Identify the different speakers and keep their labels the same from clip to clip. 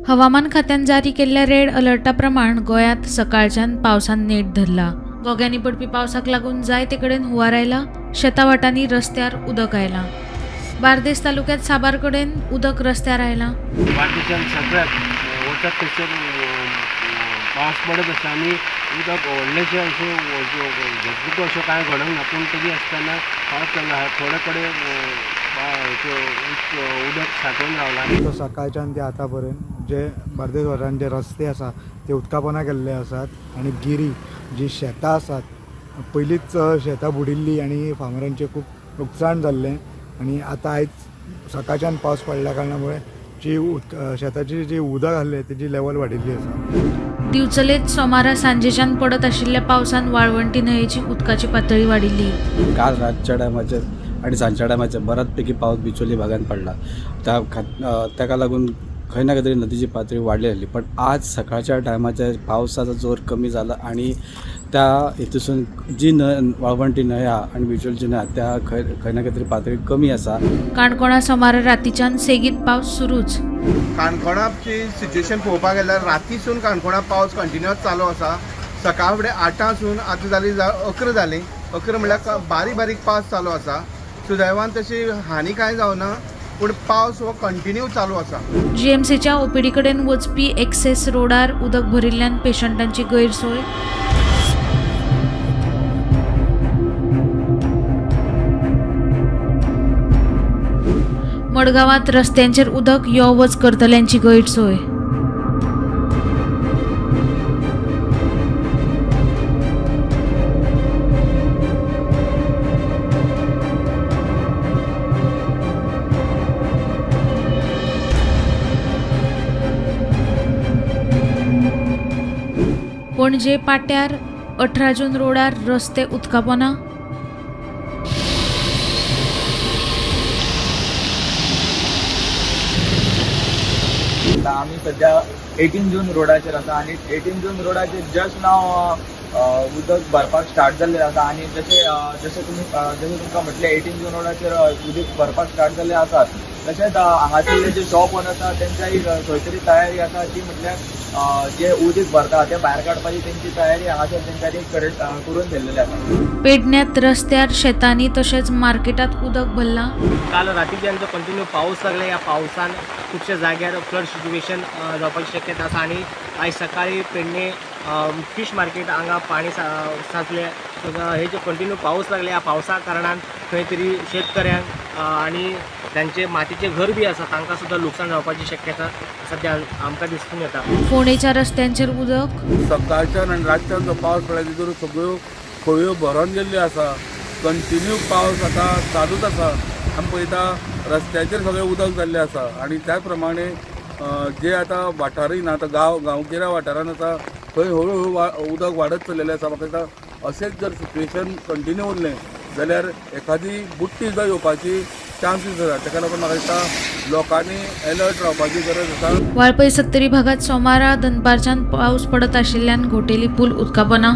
Speaker 1: हवामान खात्यान जारी केल्ल्या रेड अलर्टा प्रमाण गोंयांत सकाळच्यान पावसान नेट धरला. गोग्यांनी पडपी पावसाक लागून जायते कडेन हुंवार आयला. शेतावाटांनी रस्त्यार उदक आयलां. बार्देस तालुक्यात साबार कडेन उदक रस्त्यार आयलां.
Speaker 2: बार्देशांत सगळ्याक वचत थंयसर पावस पडत आसा आनी उदक व्हडलेशें अशें घडणुको अश्यो कांय घडोंक ना, पूण तरी आसतना पावस चालू आसा. थोडे कडेन उदक सांठोवन रावलां.
Speaker 3: सकाळच्यान ते आतां पर्यंत जे बार्देस वाठारांत जे रस्ते आसा ते उदकापोना केल्ले आसात आनी गिरी जी शेतां आसात पयलींच शेतां बुडिल्लीं आनी फार्मरांचें खूब लुकसाण जाल्लें आनी आतां आयज सकाळच्यान पावस पडल्या कारणामुळे जी शेताची जी उदक आसलें तेजी लेवल वाडिल्ली आसा.
Speaker 1: दिवचलेत सोमारा सांजेच्यान पडत आशिल्ल्या पावसान वाळवंटी न्हंयेची उदकाची पातळी वाडिल्ली.
Speaker 4: काल रातच्या टायमाचेर आनी सांजच्या टायमाचेर बऱ्याच पैकी पावस बिचोली भागान पडला. ताका लागून खंय ना खंय तरी नदीची पातळी वाडली आसली, पण आज सकाळच्या टायमाचेर पावसाचो जोर कमी जाला आनी त्या हेतूसून जी न्हंय वाळवंटी न्हंय आहा आनी बिचोलची न्हंय आहा त्या खंय खंय ना खंय तरी पातळी कमी आसा.
Speaker 1: काणकोणा सोमारा रातीच्यान सेगीत पावस सुरूच.
Speaker 5: काणकोणाची सिच्युएशन पळोवपाक गेल्यार रातीसून काणकोणा पावस कंटिन्युअस चालू आसा. सकाळ फुडें 8 सून आतां जाली 11 जालीं. 11 म्हणल्यार बारीक बारीक पावस चालू आसा. सुदैवान तशी हानी कांय जावना, पूण पावस हो कंटिन्यू चालू आसा.
Speaker 1: जीएमसीच्या ओपीडी कडेन वचपी एक्सेस रोडार उदक भरिल्ल्यान पेशंटांची गैरसोय. मडगांवांत रस्त्यांचेर उदक यो वच करतल्यांची गैरसोय. पणजे पाट्यार 18 जून रोडार रस्ते उदकापोना.
Speaker 6: आमी सध्या 18 जून रोडाचेर आसा आनी 18 जून रोडाचेर जस्ट नाव उदक भरपाक स्टार्ट जाल्लें आसा आनी जशें जशें तुमी जशें तुमकां म्हटलें 18 जून रोडाचेर उदक भरपाक स्टार्ट जाल्लें आसा. तशेंच हांगासरले जे शॉप ओनर आसा तेंच्याय खंय तरी तयारी आसा ती म्हटल्यार जे उदक भरता ते भायर काडपाची तेंची तयारी हांगासर तेंच्यांनी करून केल्लेली आसा.
Speaker 1: पेडण्यात रस्त्यार, शेतांनी तशेंच मार्केटात उदक भरलां.
Speaker 7: काल रातीच्यान जो कंटिन्यू पावस लागला, ह्या पावसान खुबश्या जाग्यार फ्लड सिच्युएशन जावपाची शक्यता आसा आनी आयज सकाळी पेडणे फिश मार्केट हांगा पाणी साचलें. हे जे कंटिन्यू पावस लागले ह्या पावसा कारणान खंय तरी शेतकऱ्यांक आनी तांचे मातीचे घर बी आसा तांकां सुद्दां लुकसाण जावपाची शक्यता सद्या आमकां दिसून येता.
Speaker 1: फोंडेच्या रस्त्यांचेर उदक.
Speaker 8: सकाळच्यान आनी रातच्यान जो पावस पडला तितून सगळ्यो खळयो भरून गेल्ल्यो आसा. कंटिन्यू पावस आतां चालूच आसा. आमी पळयता रस्त्याचेर सगळें उदक जाल्लें आसा आनी त्या प्रमाणे जे आतां वाठारूय ना, आतां गांवगिऱ्या वाठारान आतां थंय हळू हळू उदक वाडत चललेलें आसा. म्हाका दिसता अशेंच जर सिच्युएशन कंटिन्यू उरलें जाल्यार एखादी बुट्टी सुद्दां येवपाची चान्सीस आसा. ताका लागून म्हाका दिसता लोकांनी एलर्ट रावपाची गरज आसा.
Speaker 1: वाळपय सत्तरी भागात सोमारा दनपारच्यान पावस पडत आशिल्ल्यान घोटेली पूल उदकापोना.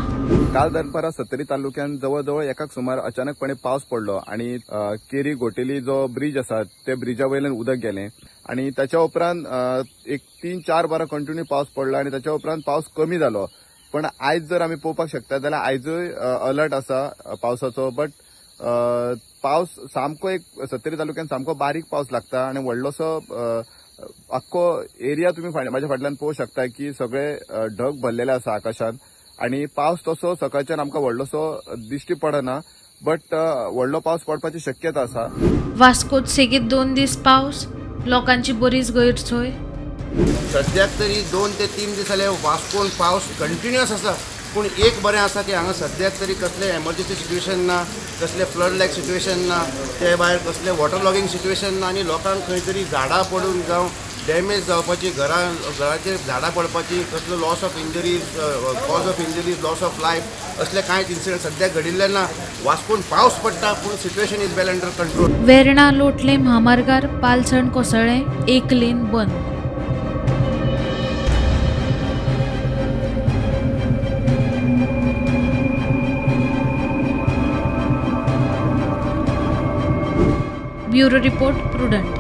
Speaker 9: काल दनपारा सत्तरी तालुक्यान जवळ जवळ एकाक सुमार अचानकपणे पावस पडलो आनी केरी घोटेली जो ब्रीज आसा त्या ब्रिजा वयल्यान उदक गेलें आनी ताच्या उपरांत एक 3-4 बारा कंटिन्यू पावस पडलो आनी ताच्या उपरांत पावस कमी जालो. पण आयज जर आमी पळोवपाक शकता जाल्यार आयजूय अलर्ट आसा पावसाचो, बट पावस सामको एक सत्तरी तालुक्यान सामको बारीक पावस लागता आनी व्हडलोसो आख्खो एरिया तुमी म्हाज्या फाटल्यान पळोवंक शकता की सगळे ढग भरलेले आसा आकाशान आनी पावस तसो सकाळच्यान आमकां व्हडलोसो दिश्टी पडना, बट व्हडलो पावस पडपाची शक्यता आसा.
Speaker 1: वास्कोत सेगीत 2 दीस पावस, लोकांची बरीच गैरसोय.
Speaker 5: सद्याक तरी 2 ते 3 दीस जाले वास्कोन पावस कंटिन्युअस आसा, पूण एक बरें आसा की हांगा सद्याक तरी कसलें एमर्जन्सी सिच्युएशन ना, कसलें फ्लड लायक सिच्युएशन ना, ते भायर कसलें वॉटर लॉगींग सिच्युएशन ना आनी लोकांक खंय तरी झाडां पडून जावं डॅमेज जावपाची, घराचेर झाडां पडपाची, कसलो loss of injuries, cause of injuries, loss of life असले कांयच इन्सिडंट सद्याक घडिल्ले ना. वास्कोन पावस पडटा पूण situation is well under control.
Speaker 1: Verna Loutolim म्हामार्गार पालसण कोसळ्ळें, 1 lane बंद. Bureau report, Prudent.